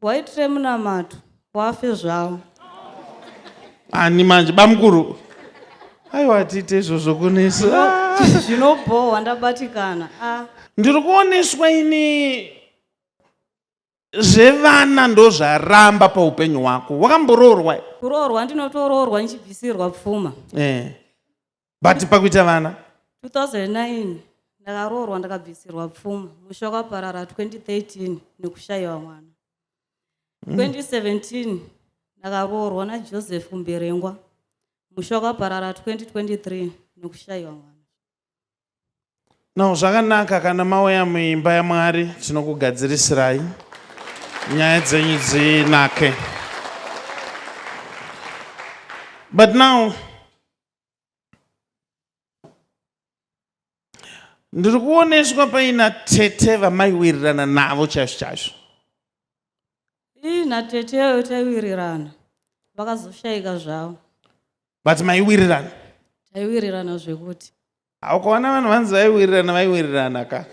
Waitire munamato wafe zvawo. Ani manje bamukuru? Aiwa tiite izvozvo kunesu. Zvinobhohwa ndabatikana. Ah. Ndiri kuoneswa ini zvevana ndozvaramba paupenyu hwako. Wakamboroorwa? Kuroorwa ndinotoroorwa ndichibvisirwa pfuma. Eh. But pakuita vana? 2009 ndakaroorwa ndakabvisirwa pfuma. Musha wakaparara 2013 nekushayiwa mwana. 2017 ndakaroorwa naJoseph Mberengwa. Musha wakaparara 2023 nekushayiwa mwana. Now zvakanaka kana mauya muimba yaMwari tinokugadzirisirai nyaya dzenyu dzinake. But now ndiri kuoneswa paina tete vamaiwirirana navo chaizvo chaizvo. Ii natete yayo taiwirirana vakazoshaika zvavo. But maiwirirana? Taiwirirana zvekuti. Ukaona vanhu vanzi vaiwirirana vaiwirirana ka.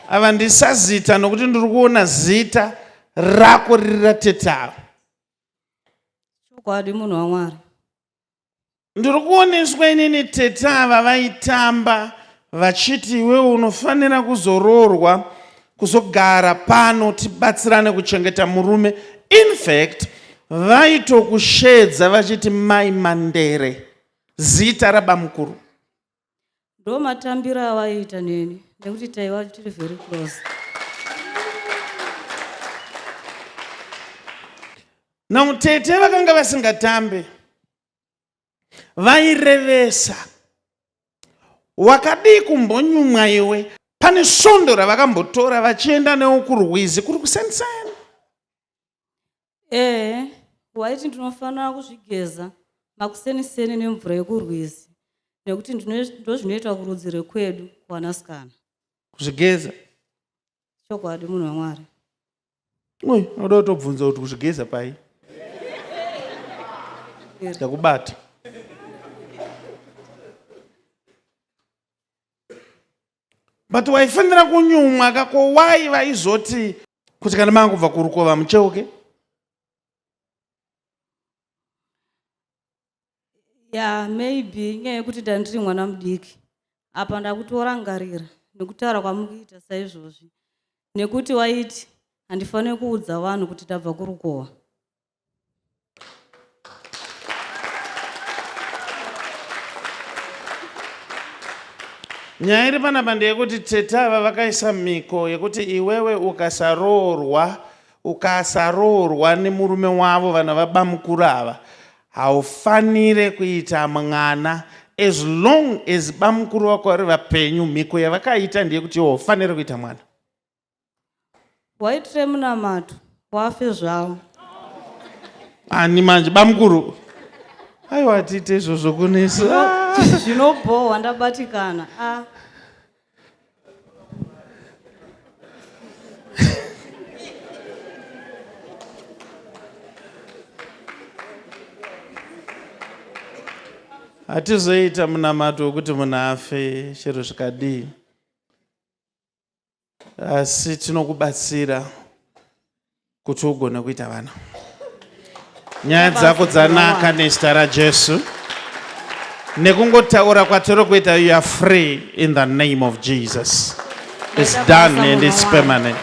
Ava ndisazita nokuti ndiri kuona zita rako riri ratete ava. Chokwadi munhu waMwari. Ndiri kuoneswa inini tete ava vaitamba vachiti iwewe unofanira kuzoroorwa kuzogara pano tibatsirane kuchengeta murume. In fact vaitokusheedza vachiti mai Mandere zita rabamukuru. Ndo matambiro avaiita neni nekuti taiva tiri very close. Now tete vakanga vasingatambe vairevesa. Wakadii kumbonyumwa iwe? Pane svondo ravakambotora vachienda newo kurwizi kuri kuseniseni. Ehe, waiti ndinofanira kuzvigeza makuseniseni nemvura yekurwizi nekuti ndozvinoitwa kurudzi rwekwedu kuvanasikana. Kuzvigeza? Chokwadi munhu waMwari. Uy, unoda kutobvunza kuti kuzvigeza pai? Ndakubata. But waifanira kunyumwa ka ko why vaizoti kuti kana manga kubva kurukova mucheuke? Ya maybe inyaya yekuti ndandiri mwana mudiki apa ndakutorangarira nekutaura kwamukuita saizvozvi nekuti waiti handifaniri kuudza vanhu kuti tabva kurukowa. Nyaya iri panapa ndeyekuti tete ava vakaisa mhiko yekuti iwewe ukasaroorwa ukasaroorwa nemurume wavo vana vabamukuru ava haufanire kuita mwana as long as bamukuru vako vari vapenyu mhiko yavakaita ndeyekuti iwe haufanire kuita mwana. Waitire munamato wafe zvawo. Ani manje bamukuru? Aiwa tiite izvozvo kunesu. Zvinobhohwa ndabatikana. Ah. Hatizoita munamato wekuti munhu afe chero zvikadii. Asi tinokubatsira kuti ugone kuita vana. Nyaya dzako dzanaka nezita raJesu. Nekungotaura kwatiri kuita you are free in the name of Jesus. It's done and it's permanent.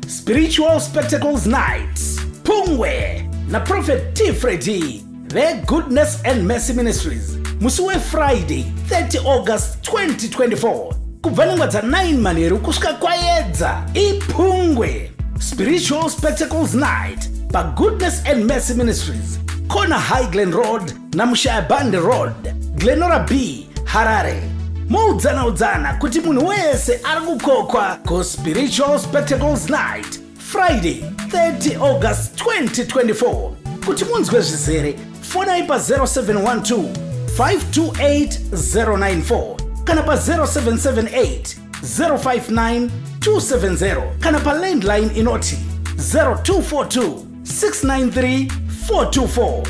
Spiritual Spectacles Night Pungwe naProphet T Freddy veGoodness and Mercy Ministries musi weFriday 30 August 2024 kubva nenguva dza9 manheru kusvika kwayedza. Ipungwe Spiritual Spectacles Night paGoodness and Mercy Ministries, corner High Glen Road naMushaya Bande Road, Glenora B, Harare. Moudzana udzana kuti munhu wese ari kukokwa kuSpiritual Spectacles Night Friday 30 August 2024. Kuti munzwe zvizere, fonai pa 0712 528 094 kana pa 0778 059 270 kana pa landline inoti 0242 693 424.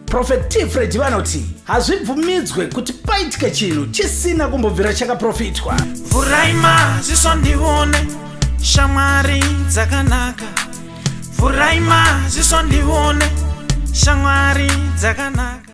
Prophet T Freddy vanoti Hazvibvumidzwe kuti paitike chinhu chisina kumbobvira chakaprofitwa. Vhurai maziso ndione shamwari dzakanaka. Vhurai maziso ndione shamwari dzakanaka.